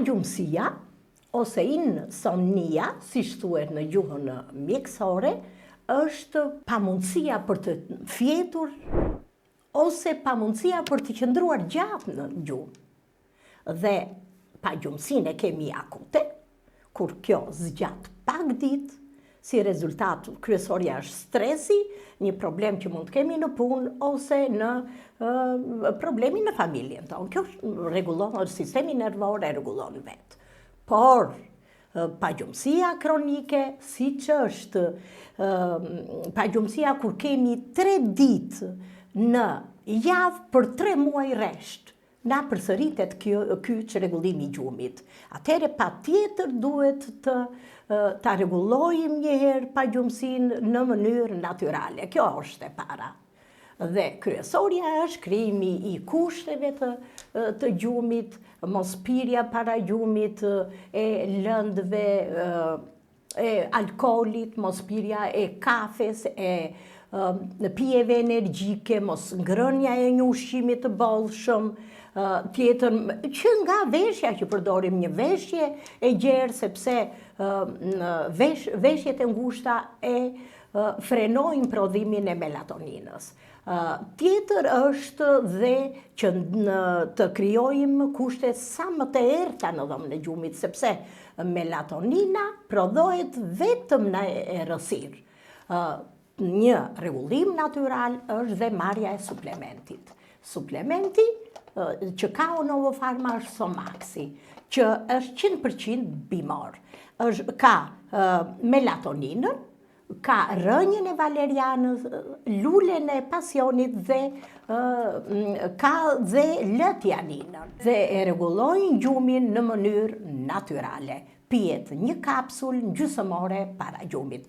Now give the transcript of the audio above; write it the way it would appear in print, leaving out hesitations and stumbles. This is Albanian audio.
Pagjumësia ose insomnia, siç thuhet në gjuhën mjekësore, është pamundësia për të fjetur ose pamundësia për të qëndruar gjatë në gjumë. Dhe pagjumësinë e kemi akute, kur kjo zgjat pak ditë, si rezultat kryesorja është stresi, një problem që mund të kemi në punë ose në problemi në familjen tonë. Kjo rregullon sistemi nervor e rregullon vetë. Por pagjumësia kronike, siç është pagjumësia kur kemi 3 ditë në javë për 3 muaj rresht, Na përsëritet kjo ky çrregullim i gjumit. Atëherë patjetër duhet të ta rregullojmë një herë pagjumësinë në mënyrë natyrale. Kjo është e para. Dhe kryesorja është krijimi i kushteve të të gjumit, mos pirja para gjumit e lëndëve e alkoolit, mos pirja e kafes, e pijeve energjike, mos ngrënia e një ushqimi të bollshëm, tjetër, që nga veshja që përdorim një veshje e gjerë, sepse vesh, veshjet e ngushta e frenojnë prodhimin e melatoninës. Tjetër është dhe që në të krijojmë kushte sa më të errëta në dhomën e gjumit, sepse melatonina prodhohet vetëm në errësirë. Një rregullim natyral është dhe marrja e suplementit. Suplementi që ka Onovo Pharma është Somaxi, që është 100% bimor. Është ka melatoninën, Ka rrënjën e valerianës, lulen e pasionit dhe ka dhe L-tianinën. Dhe e rregullojnë gjumin në mënyrë natyrale. Pihet një kapsulë gjysmë ore para gjumit.